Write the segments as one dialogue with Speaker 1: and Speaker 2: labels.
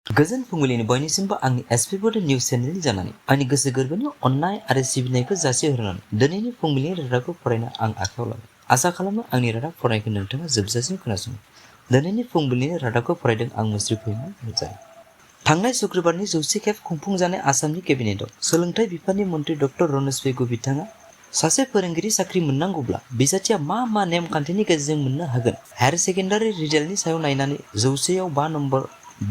Speaker 1: गोजोन फुंबिलिनि बयनिसिमबो आंनि एसपि निउज चेनेलनि जानानै आंनि गोसो गोरबोनि अननाय आरो सिबिनायखौ जासिहरनानै दिनैनि फुंबिलिनि रादाबखौ फरायनो आं आखायाव लाबाय। आसा खालामो आंनि रादाब फरायनायखौ नोंथाङा जोबजासिम खोनासङो। दिनैनि फुंबिलिनि रादाबखौ फरायदों आं मुस्रि फैमा मुजारि। थांनाय शुक्रबारनि 100 खेब खुंफुंजानाय आसामनि केबिनेटआव सोलोंथाइ बिफाननि मन्थ्रि डक्टर रनज पेगु बिथाङा सासे फोरोंगिरि साख्रि मोननांगौब्ला बिजाथिया मा नेमखान्थिनि गेजेरजों मोननो हागोन, हायार सेकेन्डारि रिजाल्टनि सायाव नायनानै 100आव 5 नम्बर,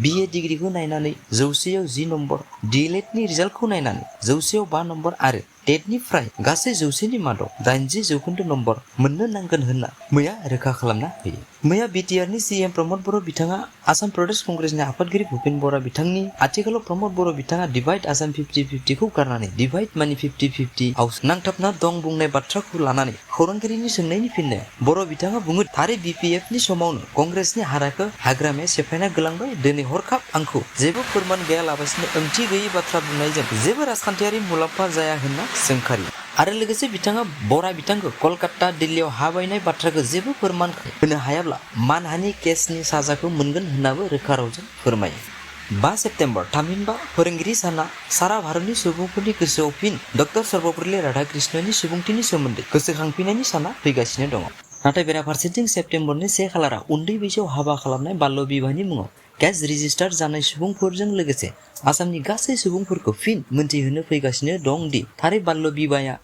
Speaker 1: BA डिग्रीखौ नायनानै 100आव 10 नम्बर, DLEDनि रिजाल्टखौ नायनानै 100आव 5 नम्बर आरो टेटनिफ्राय गासै 100नि मादाव 80% नम्बर मोननो नांगोन होनना मैया रोखा खालामना होयो। मैया बिटिआरनि CM प्रमद बर' बिथाङा आसाम प्रदेश कंग्रेसनि आफादगिरि भुपेन बरा बिथांनि आथिखालाव प्रमद बर' बिथाङा डिभाइड आसाम 50-50खौ गारनानै डिभाइड मानि 50-50 आव नांथाबना दं बुंनाय बाथ्राखौ लानानै खौरांगिरिनि सोंनायनि फिननायाव बर' बिथाङा बुङो, थारै BPFनि समावनो कंग्रेसनि हाराखौ हाग्रामाया सेफायना गोलांबाय। दिनै हरखाब आंखौ जेबो फोरमान गैयालाबासिनो ओंथि गैयै बाथ्रा बुंनायजों जेबो राजखान्थियारि मुलाम्फा जाया होनना सोंखारि। आरो लोगोसे बिथाङा बरा बिथांखौ कलकाता दिल्लीयाव हा बायनाय बाथ्राखौ जेबो फोरमान होनो हायाब्ला मानहानि केसनि साजाखौ मोनगोन होननाबो रोखा रावजों फोरमायो। 5 सेप्तेम्बर थामहिनबा फोरोंगिरि साना सारा भारतनि सुबुंफोरनि गोसोआव फिन डक्टर सर्वपल्ली राधाकृष्णननि सुबुंथिनि सोमोन्दै गोसोखांफिननायनि साना फैगासिनो दङ। नाथाय बेराफारसेथिं सेप्तेम्बरनि 1 खालारा उन्दै बैसोआव हाबा खालामनाय बाल्य बिबाहनि मुङाव केस रेजिस्टार जानाय सुबुंफोरजों लोगोसे आसामनि गासै सुबुंफोरखौ फिन मोनथिहोनो फैगासिनो दं दि थारै बाल्य बिबाहआ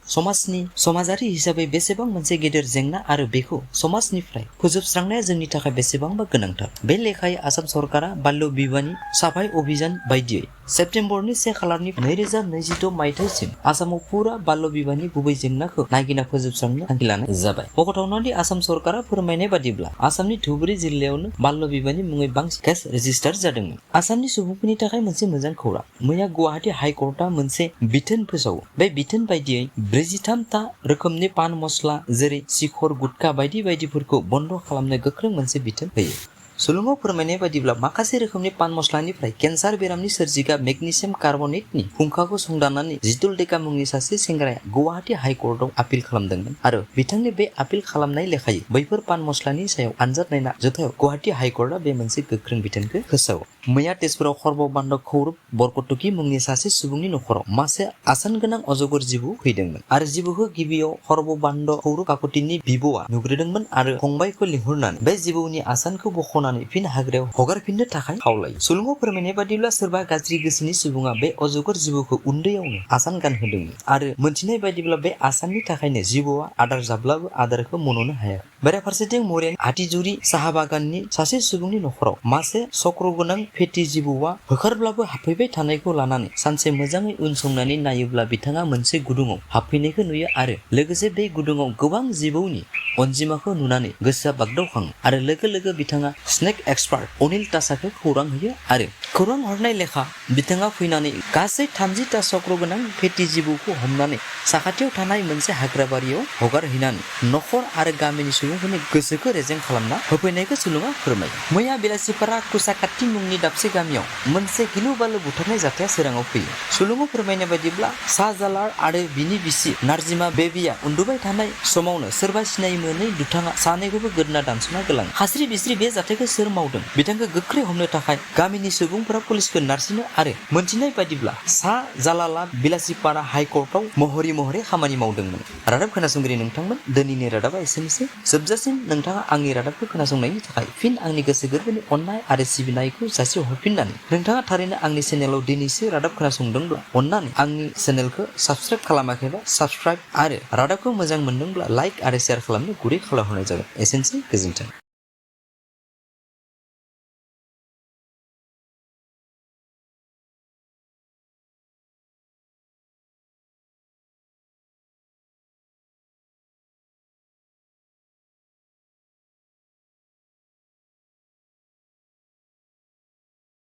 Speaker 1: समाजारि हिसाबै बेसेबां मोनसे गेदेर जेंना आरो बेखौ समाजनिफ्राय फोजोबस्रांनाया जोंनि थाखाय बेसेबांबा गोनांथार। बे लेखायै आसाम सरकारा बाल्य बिबाहनि साफाय अभियान बायदियै सेप्तेम्बरनि 1 खालारनि 2026 मायथाइसिम आसामाव फुरा बाल्य बिबाहनि गुबै जेंनाखौ नागिरना फोजोबस्रांनो थांखि लानाय जाबाय। मख'थावनादि आसाम सरकारा फोरमायनाय बादिब्ला आसामनि धुबुरी जिल्लायावनो बाल्य बिबाहनि मुङै बांसिन केस रेजिस्टार जादोंमोन। आसामनि सुबुंफोरनि थाखाय मोनसे मोजां खौरां, मैया गुवाहाटी हाइकर्टआ मोनसे बिथोन फोसावो। बे बिथोन बायदियै 43 ता रोखोमनि पान मस्ला जेरै सिखर, गुटखा बायदि बायदिफोरखौ बन्द खालामनो गोख्रों मोनसे बिथोन होयो। सुलुङाव फोरमायनाय बादिब्ला माखासे रोखोमनि पान मस्लानिफ्राय केन्सार बेरामनि सोरजिग्रा मेग्नेसियाम कार्बनेटनि फुंखाखौ संदाननानै जितुल डेका मुंनि सासे सेंग्राया गुवाहाटी हाइकर्टआव आपिल खालामदोंमोन आरो बिथांनि बे आपिल खालामनाय लेखायै बैफोर पान मस्लानि सायाव आनजाद नायना जोबथायाव गुवाहाटी हाइकर्टआ बे मोनसे गोख्रों बिथोनखौ फोसावो। मैया तेजपुराव खर्ब बान्द खौरब बरकटकि मुंनि सासे सुबुंनि नखराव मासे आसान गोनां अजगर जिबौ फैदोंमोन आरो जिबौखौ गिबियाव खर्ब बान्द खौरब काकतिनि बिबौआ नुग्रोदोंमोन आरो फंबायखौ लिंहरनानै बे जिबौनि आसानखौ बख'नानै फिन हाग्रायाव हगारफिननो थाखाय खावलायो। सुलुङाव फोरमायनाय बादिब्ला सोरबा गाज्रि गोसोनि सुबुङा बे अजगर जिबौखौ उन्दैयावनो आसान गानहोदोंमोन आरो मोनथिनाय बादिब्ला बे आसाननि थाखायनो जिबौआ आदार जाब्लाबो आदारखौ मन'नो हाया। बेराफारसेथिं मौर्यानि हाथिजुरि साहा बागाननि सासे सुबुंनि नखराव मासे चक्र गोनां फेटि जिबौआ होखारब्लाबो हाबफैबाय थानायखौ लानानै सानसे मोजाङै उनसंनानै नायोब्ला बिथाङा मोनसे गुदुङाव हाबफैनायखौ नुयो आरो लोगोसे बे गुदुङाव गोबां जिबौनि अनजिमाखौ नुनानै गोसोआ बागदावखाङो आरो लोगो लोगो बिथाङा स्नेक एक्सपार्ट अनिल तासाखौ खौरां होयो आरो खौरां हरनाय लेखा बिथाङा फैनानै गासै 30 ता चक्र गोनां फेटि जिबौखौ हमनानै साखाथियाव थानाय मोनसे हाग्राबारियाव हगारहैनानै नखर आरो गामिनि सुबुंफोरनि गोसोखौ रेजें खालामना होफैनायखौ सुलुङा फोरमायो। मैया बेलासिफोरा कुसाकाट्टी मुंनि दाबसे गामियाव मोनसे गिलु बालु बुथारनाय जाथाया सोराङाव फैयो। सुलुङाव फोरमायनाय बायदिब्ला शाहजालाल आरो बिनि बिसि नार्जिमा बेबिया उन्दुबाय थानाय समावनो सोरबा सिनाय मोनै दुथाङा सानैखौबो गोदना दानस'ना गोलाङो। खास्रि बिस्रि बे जाथायखौ सोर मावदों बिथांखौ गोख्रै हमनो थाखाय गामिनि सुबुंफोरा पुलिसखौ नारसिनो आरो मोनथिनाय बायदिब्ला शाहजालालआ बिलासिपारा हाइकर्टआव महरै खामानि मावदोंमोन। रादाब खोनासंगिरि नोंथांमोन, दिनैनि रादाबा एसेनोसै। जोबजासिम नोंथाङा आंनि रादाबखौ खोनासंनायनि थाखाय फिन आंनि गोसो गोरबोनि अननाय आरो सिबिनायखौ जासिहरफिननानै नोंथाङा थारैनो आंनि चेनेलाव दिनैसो रादाब खोनासंदोंब्ला अननानै आंनि चेनेलखौ साबस्क्राइब खालामाखैबा साबस्क्राइब आरो रादाबखौ मोजां मोनदोंब्ला लाइक आरो शेयार खालामनो गुरै खावलायहरनाय जाबाय। एसेनोसै, गोजोन्थों।